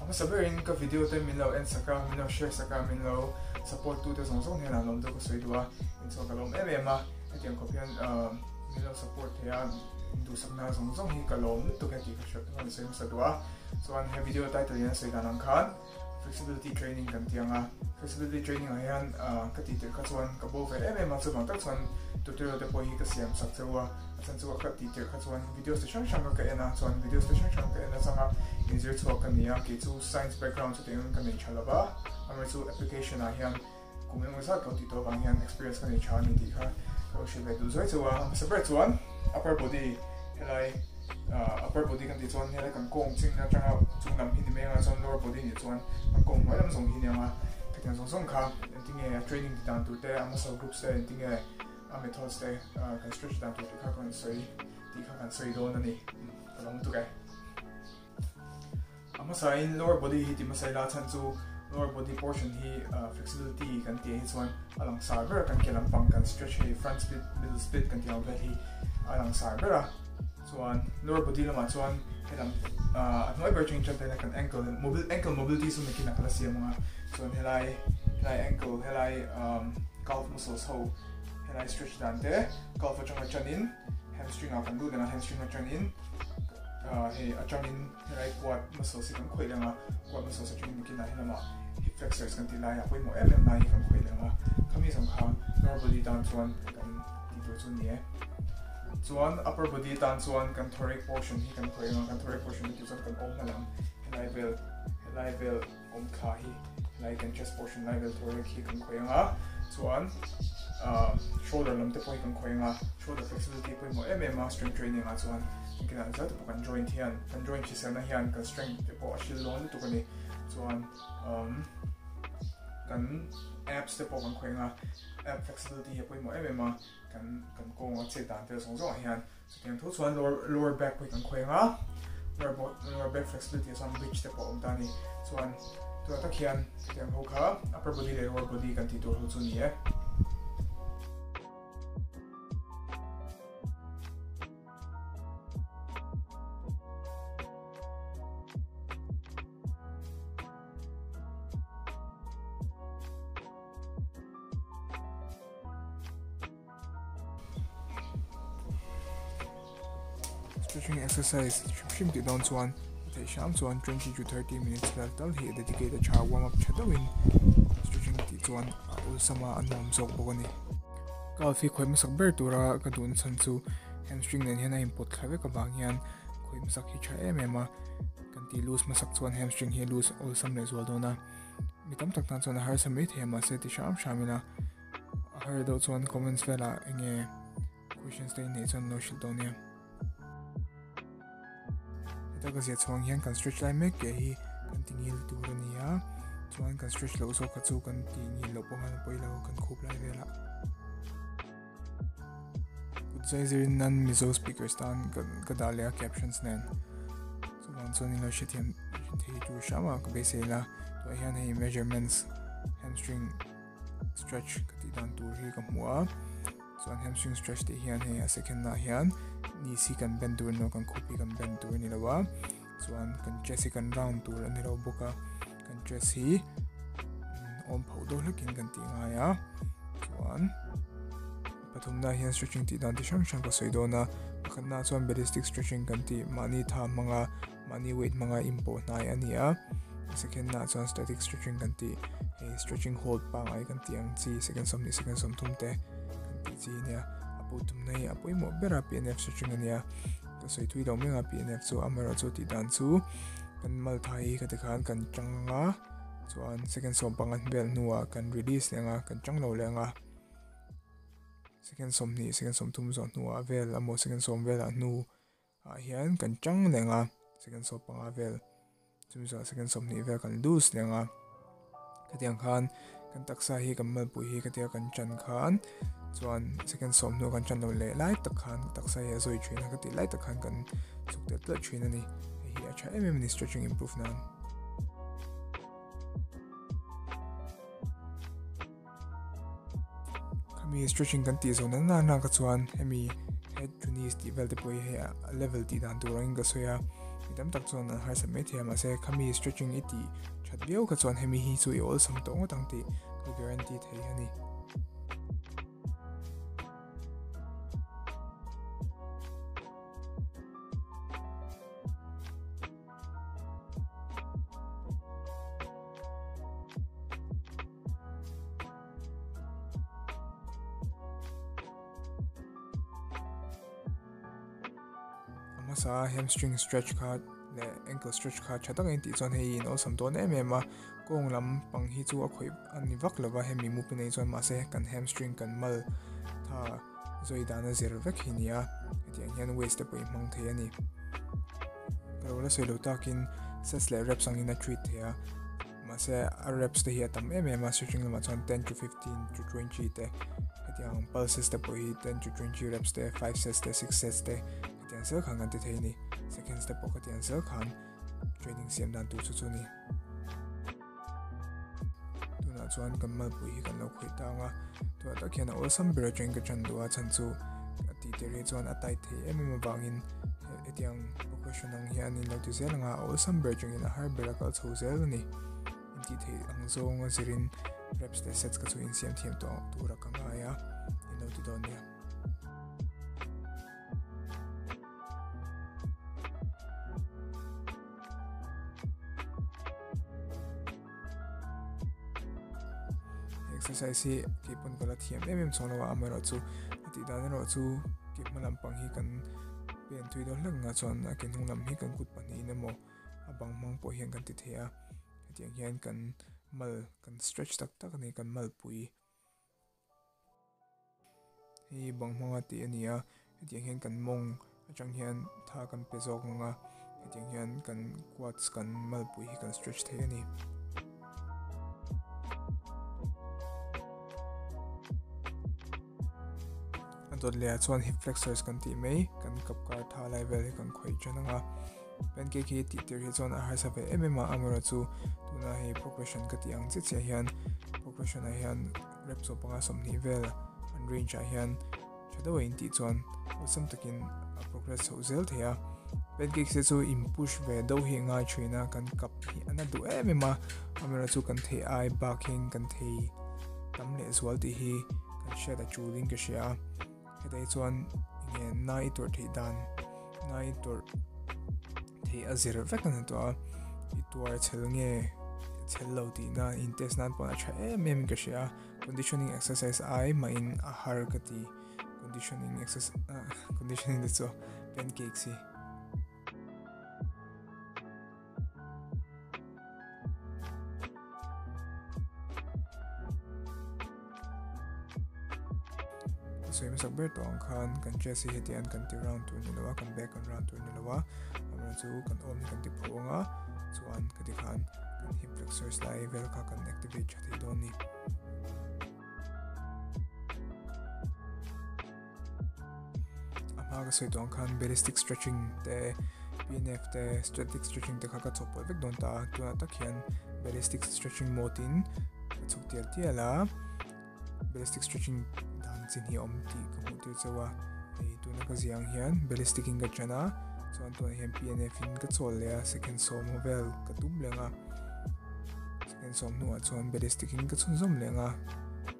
Hmasa berin ka video te min lo en sak a, min lo share sak a, min lo support tu te zawng zawng hnenah lawm deuh ka sawi duh a, inchhuah ka lawm em em a, hetiang khawp hian min lo support thei a, in duhsakna zawng zawng hi ka lawm lutuk e tih ka hriat ka sawi hmasa duh a. Chuan he video title in a sawi dan ang khan flexibility training kan ti ang a, flexibility training ah hian ka tih tirh kha chuan ka bo ve em em a, chuvang tak chuan tutorial te pawh hi ka siam sak cheu a, a chhan chu ka tih tirh kha chuan videos te hrang hrang ka en a, chuan videos te hrang hrang ka en atanga inzir chhuak ka ni a, kei chu science background chu tiangin ka nei tha lo va, amaherawhchu chu application ah hian kum engemaw zat lo tih tawh avang hian experience ka nei tha a ni tih kha ka lo hrilh ve duh zuai cheu a, a hmasa ber chuan upper body helai upper body kan tih chuan helai kan kawng ching atanga chung lam hi ni mai anga chuan lower body nih chuan kan kawng hnuai lam zawng hi ni anga khatiang zawng zawng kha engtinge a training ti dan tur te a muscle groups te engtinge a methods te kan stretch dan tur tih kha kan sawi tih kha kan sawi dawn a ni ka lo lutuk e. A hmasain lower body hi ti hmasa ila chhan chu lower body portion hi flexibility kan tih hi chuan a langsar ber a kan ke lampang kan stretch hei front split middle split kan tih ang vel hi a langsar ber a chuan lower body lamah chuan helam a hnuai ber atangin tan kan ankle mobil ankle mobility chu nakin a kal a siam anga chuan helai helai ankle helai calf muscles ho helai stretch dan te calf atanga tanin hamstring ah kan lut leh a hamstring atangin Hei atangin helai quad muscles hi kan khawih leng a, quad muscles atangin nakinah hi lamah hip flexors kan tih lai a pawimawh em em lai hi kan khawih leng a, khami zawng kha lower body tan chuan kan tih tur chu ni e. Chuan upper body tan chuan kan thoracic portion hi kan khawih leng a, kan thoracic portion hi tih chuan kan awm hma lam helai vel helai vel awm thla hi helai kan chest portion lai vel thoracic hi kan khawih ang a, chuan shoulder lam te pawh hi kan khawih ang a, shoulder flexibility pawimawh em em a strength training ah chuan engtin ah zat te pawh kan joint hian kan joint hriselna hian kan strength te pawh a hril dawn lutuk a ni chuan kan abs te pawh kan khawih ang a, ab flexibility hi a pawimawh em em a kan kan kawng a chet dan tel zawng zawng ah hian Chutiang thu chuan lower lower back pawh hi kan khawi ang a, lower lower back flexibility ah chuan bridge te pawh a awm ta a ni. Chuan tunah tak hian chutiang ho kha upper body leh lower body kan tih tur ho chu a ni e. Stretching exercise hrim hrim tih dawn chuan a theih hram chuan 20 to 30 minutes vel tal hi a dedicate a tha warm up tha deuhin stretching tih chuan a awlsam a a nuam zawk bawk a ni. Calf hi khawi hmasak ber tura ka duhna chhan chu hamstring nen hian a inpawt thla vek avang hian khawi hmasak hi tha em em a, kan tih loose hmasak chuan hamstring hi a loose awlsam leh zual dawn a, mi tam tak tan chuan a harsa mai thei a mahse ti hram hram ila. A har deuh chuan comments velah enge questions te inneih chuan lo hrilh dawn nia. Heta ka ziah chhuang hian kan stretch lai mek ke hi kan ti ngil tur a ni a, chuan kan stretch loh zawk kha chu kan ti ngil loh pawh khan a pawi lo kan khup lai velah. Kut zai zirin nan Mizo speakers tan ka dah leh a captions nen. Chuvang chuan in lo hrethiam thei tur hram a ka beisei la. Tunah hian hei measurements hamstring stretch ka tih dan tur hi ka hmu a chuan hamstring stretch tih hian hei a second ah hian knees hi kan bend tur a ni lo kan khup hi kan bend tur a ni lo a chuan kan chest hi kan round tur a ni lo bawk a kan chest hi awm phoh deuh hlek in kan tih ngai a chuan pathumna hian stretching tih dan ti hrang hrang ka sawi dawn a pakhatna chuan ballistic stretching kan tih mahni tha hmanga Mahni weight hmanga inpawh hnai a ni a, second ah chuan static stretching kan tih hei stretching hold pangngai kan tih ang chi second 20 second 30 te kan tih chi a nia a pawh tumna hi a pawimawh ber a PNF stretching a nia ka sawi thui lo mek a PNF chu amaherawhchu tih dan chu kan mal thai hi khati khan kan tang a chuan second 15 vel hnuah kan release leh ang a kan tang lo leh ang a. Second 20 second 30 zawh hnuah vel emaw second 10 velah hnu ah hian kan chang leng a second 15 vel chumi zawh second 20 vel kan loose leng a khatiang khan kan taksa hi kan malpui hi khatia kan chan khan chuan second 10 hnu kan chan lo leh lai tak khan taksa hi a zawi thin a khati lai tak khan kan chhuk tel tlat thin a ni hei hi a tha em em a ni stretching improve nan. Khami stretching kan tih zawh nan nan kha chuan hemi head to knees tih vel te pawh hi hei a level tih dan tur angin ka sawi a. Mi tam tak chuan an harsat mai thei a, mahse khami stretching i tih that viau kha chuan hemi hi chu i awlsam tawh ngawt ang tih ka guarantee thei a ni. A hmasa hamstring stretch kha leh ankle stretch kha tha tak a intih chuan hei in awlsam dawn em em a, kawng lam pang hi chu a khawih a ni vak lova hemi movement ah hi chuan mahse kan hamstring kan mal tha zawi dan a zir vek hi a ni a, hetiang hian waist te pawh i hmang thei a ni. Ka lo la sawi lo takin sets leh reps angin a treat thei a. Mahse a reps te hi a tam em em a, stretching lamah chuan 10 to 15 to 20 te hetiang pulses te pawh hi 10 to 20 reps te 5 sets te 6 sets te hetiang zel khan kan ti thei a ni. Seconds te pawh khatiang zel khan training siam dan tur chu chu a ni. Tunah chuan kan malpui hi kan lo khawih tang a, tunah tak hian a awlsam ber atangin ka tan duh a chhan chu a tih tir hi chuan a tight thei em em avangin hetiang progression ang hian in lo ti zel anga a awlsam ber atangin a har ber a kal chho zel a ni. Intih theih ang zawnga zirin reps leh sets ka chu insiam thiam tawh tura ka ngai a, in lo ti dawn nia. Exercise hi keipawn ka la thiam em em chhawng lo a, amaherawhchu a tih dan erawh chu ke hma lampang hi kan pen thui dawn hlek ang a chuan a ke hnung lam hi kan kut pahnihin emaw a bang hmang pawh hian kan ti thei a, hetiang hian kan mal kan stretch tak tak a ni kan malpui. Hei bang hmanga tih a ni a, hetiang hian kan mawng atang hian tha kan pe zawk ang a, hetiang hian kan quads kan malpui hi kan stretch thei a ni. A dawt leh ah chuan hip flexors kan tih mai, kan kap kar tha lai vel hi kan khawih tan ang a, pancake hi tih tir hi chuan a harsa ve em em a, amaherawhchu tuna hei progression ka tih ang chiah chiah hian progression ah hian Rep chaw panga 20 vel an range ah hian tha deuh a intih chuan awlsam takin a progress chhoh zel thei a. Pancakes te chu in push ve deuh hi a ngai thin a, kan kap hi a na duh em em a, amaherawhchu chu kan thei ai bak hian kan thei tam leh zual tih hi kan hriat a tul in ka hria a. Hetah hi chuan enge na i tawrh theih dan, na i tawrh theih a zir vek a ni tawh a, i tuar chhel nge chhel lo tihna in test nan pawh a tha em em in ka hria a, conditioning exercise ai mahin a har ka ti, conditioning exercise conditioning te chu pancakes hi. Sawi hmasak ber tawh ang khan kan chest hi heti an kan ti round tur ni lo a, kan back kan round tur ni lo a, amaherawhchu chu kan awm hi kan ti pho ang a, chuan khati khan kan hip flexors lai vel kha kan activate tha thei dawn a ni. A hma ka sawi tawh ang khan ballistic stretching te PNF te static stretching te kha ka chawp pawlh vek dawn ta a tunah tak hian ballistic stretching mode in ka chhuk tial tial a ballistic stretching dan chin hi a awm tih ka hmuh tir chauh a hei tuna ka ziah ang hian ballistic in ka ṭan a chuan tunah hian PNF in ka chawl leh a second sawm vel ka tum leng a second sawm hnuah chuan ballistic in ka chhunzawm leng a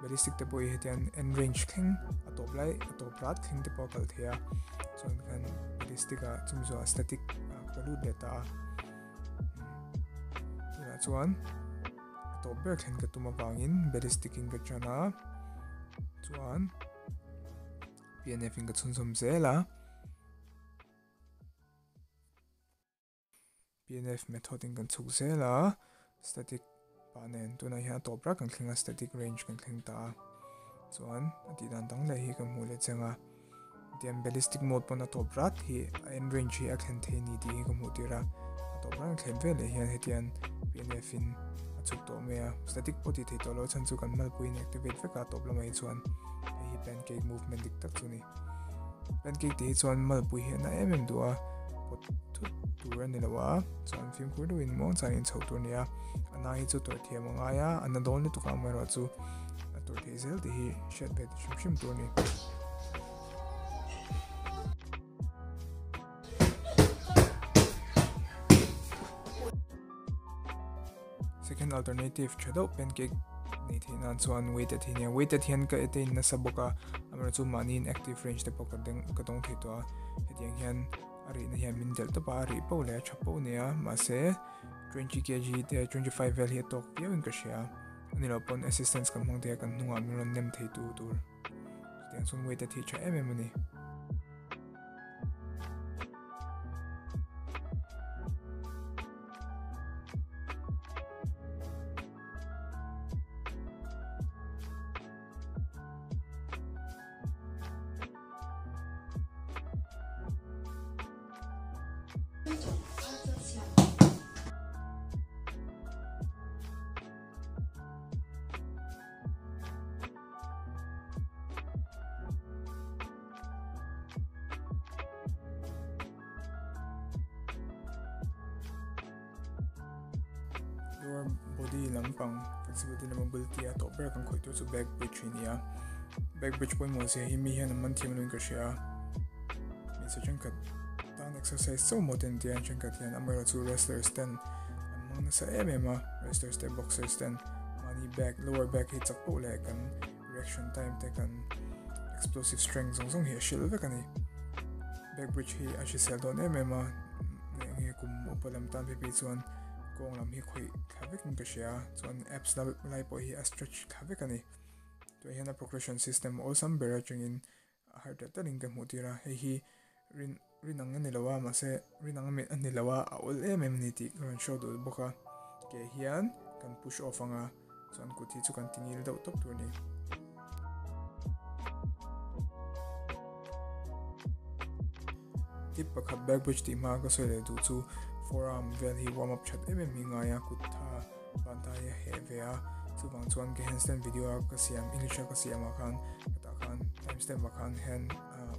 ballistic te pawh hi hetiang end range thleng a tawp lai a tawp rat thleng te pawh a kal thei a chuan khan ballistic ah chumi zawhah static ah ka lut leh ta a tunah chuan a tawp ber thlen ka tum avangin ballistic in ka tan a chuan PNF in ka chhunzawm zel a. PNF method in kan chhuk zel a, static pah nen tunah hian a tawp rak kan thleng a, static range kan thleng ta a, chuan a tih dan dang leh hi kan hmuh leh cheng a, tiang ballistic mode pawn a tawp rat hi a end range hi a thlen thei ni tih hi ka hmuh tir a, a tawp rak thlen vel leh hian hetiang PNF in a chhuk tawh mai a, static pawh tih theih tawh loh chhan chu kan malpui in activate vek a, a tawp lamah hi chuan hei hi pancake movement dik tak chu a ni. Pancake tih hi chuan malpui hi a na em em duh a, pawt thut tur a ni lo a, chuan fimkhur deuhin muang chuan in chho tur a ni a, a na hi chu tawrh thiam a ngai a, a na dawn lutuk a amaherawhchu a tawrh theih zel tih hi hriat ve hrim hrim tur a ni. alternative tha deuh pancake nei theih nan chuan weighted hi nia weighted hian ka attain nasa bawk a amaherawhchu chu mahniin active range te pawh ka deng ka dawng thei tawh a hetiang hian a rihna hian min delh tawp a a rih poh leh a tha poh nia mahse 20kg te 25 vel hi a tawk viau in ka hria ani loh pawn assistance kan hmang thei a kan hnungah min rawn nem thei tu tur chutiang chuan weighted hi tha em em a ni. Lower body lampang flexibility leh mobility a tawh ber kan khawih tur chu back bridge hi a ni a back bridge pawimawh zia hi mi hian an man thiam loin ka hria a hmeichhe thenkhat tan exercise chauh maw te an ti a thenkhat hian amaherawhchu wrestlers ten an hmang nasa em em a wrestlers te boxers ten mahni back lower back hi chak poh leh kan reaction time te kan explosive strength zawng zawng hi a hrilh vek a ni back bridge hi a hrisel dawn em em a nge kum upa lam tan phei phei chuan kawng lam hi khawih thla vek in ka hria chuan abs lai pawh hi a stretch thla vek a ni tunah hian a progression system awlsam ber atangin a harh tel telin ka hmuh tir a hei hi rin rin ang a ni lo a mahse rin ang a ni lo a a awl em em a ni tih ka rawn show duh bawk a ke hian kan push off ang a chuan kut hi chu kan ti ngil deuh tawp tur a ni. Tip pakhat back bridge tih hma ka sawi leh duh chu forearm vel hi warm up that em em hi ngai a kut tha ban ta hi a heh ve a chuvang chuan ka handstand video a ka siam english a ka siam ah khan ka tah khan time stamp ah khan hand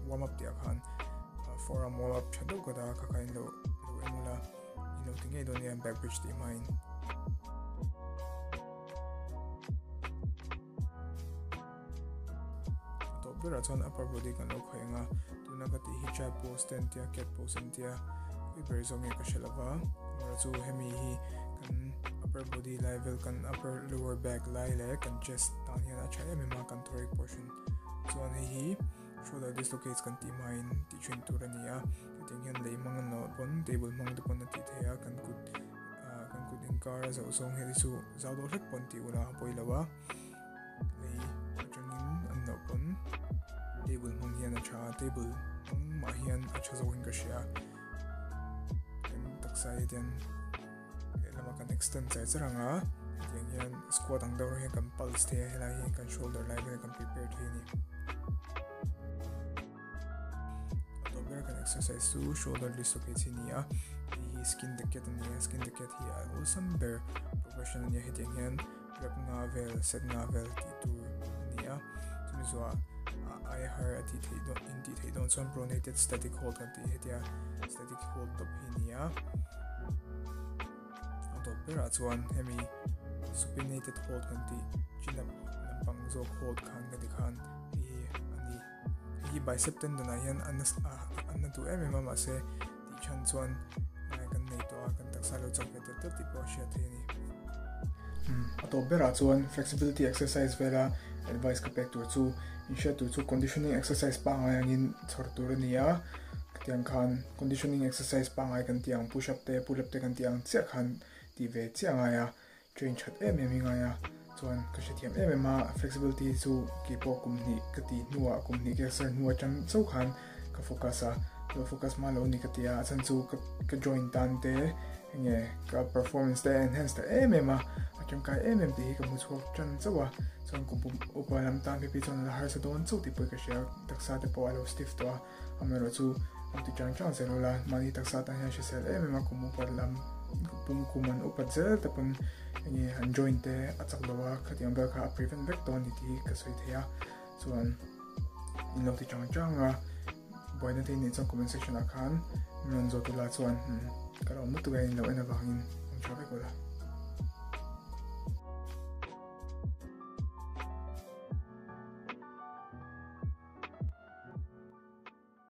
warm up tih ah khan forearm warm up tha deuh ka dah a kha kha in lo lo en ula in lo ti ngei dawn nia back bridge tih hma in. A tawp berah chuan upper body kan lo khawih ang a, tuna ka tih hi child pose te an tia cat pose an tia pui ber zawk nge ka hre lova amaherawhchu chu hemi hi kan upper body lai vel kan upper lower back lai leh kan chest tan hian a tha em em a kan thoracic portion chuan hei hi shoulder dislocates kan tih hmain tih thin tur a ni a hetiang hian lei hmang an lo pawn table hmang te pawn a tih theih a kan kut kan kut inkar a zawh zawng hi chu zau deuh hlek pawn tih ula a pawi lo a. Lei atangin an loh pawn table hmang hian a tha a table hmang mah hian a tha zawkin ka hria kan taksa hi ten lehlamah kan extend char char ang a hetiang hian squat ang deuh hian kan pulse thei a helai hian kan shoulder lai vel kan prepare thei a ni. A tawp ber kan exercise chu shoulder dislocate hi a ni a hei hi skin the cat a ni a skin the cat hi a awlsam ber progression a ni a hetiang hian rep nga vel set nga vel tih tur a ni a chumi zuah a ai har a tih theih dawn in tih theih dawn chuan pronated static hold kan tih hetia static hold tawp hi a ni a a tawp berah chuan hemi supinated hold kan tih chin up lampang zawk hold khan ka ti khan hei hi a ni hei hi bicep tendon ah hian a na duh em em a mahse tih chhan chuan ngai kan nei tawh a kan taksa lo chak ve tel tel tih pawh a hriat thei a ni. A tawp berah chuan flexibility exercise vela advice ka pek tur chu inhriat tur chu conditioning exercise pangngai angin chhawr tur a ni a khatiang khan conditioning exercise pangngai kan tih ang push up te pull up te kan tih ang chiah khan tih ve chiah a ngai a. Train that em em i ngai a, chuan ka hrethiam em em a, flexibility chu keipawh kum hnih ka tih hnuah kum hnih ka exer hnu atang chauh khan ka focus a, lo focus hma lo ni ka ti a, a chhan chu ka ka join tan te enge ka performance te a enhance ta em em a, a tangkai em em tih hi ka hmu chhuak tan chauh a, chuan kum upa lam tan phei phei chuan a la harsa dawn chauh tih pawh ka hria, taksa te pawh a lo stiff tawh a. Amaherawhchu lo ti chang chang zel ula, mahni taksa tan hian hrisel em em a, kum upat lam pum kum an upat zel te pawn enge an joint te a chak lo a, khatiang vel kha a prevent vek dawn ni tih hi ka sawi thei a, chuan in lo ti chang chang a, buaina te in neih chuan comment section ah khan min rawn zawt ula chuan ka lo awm lutuk a in lo en avangin awm tha vek ula.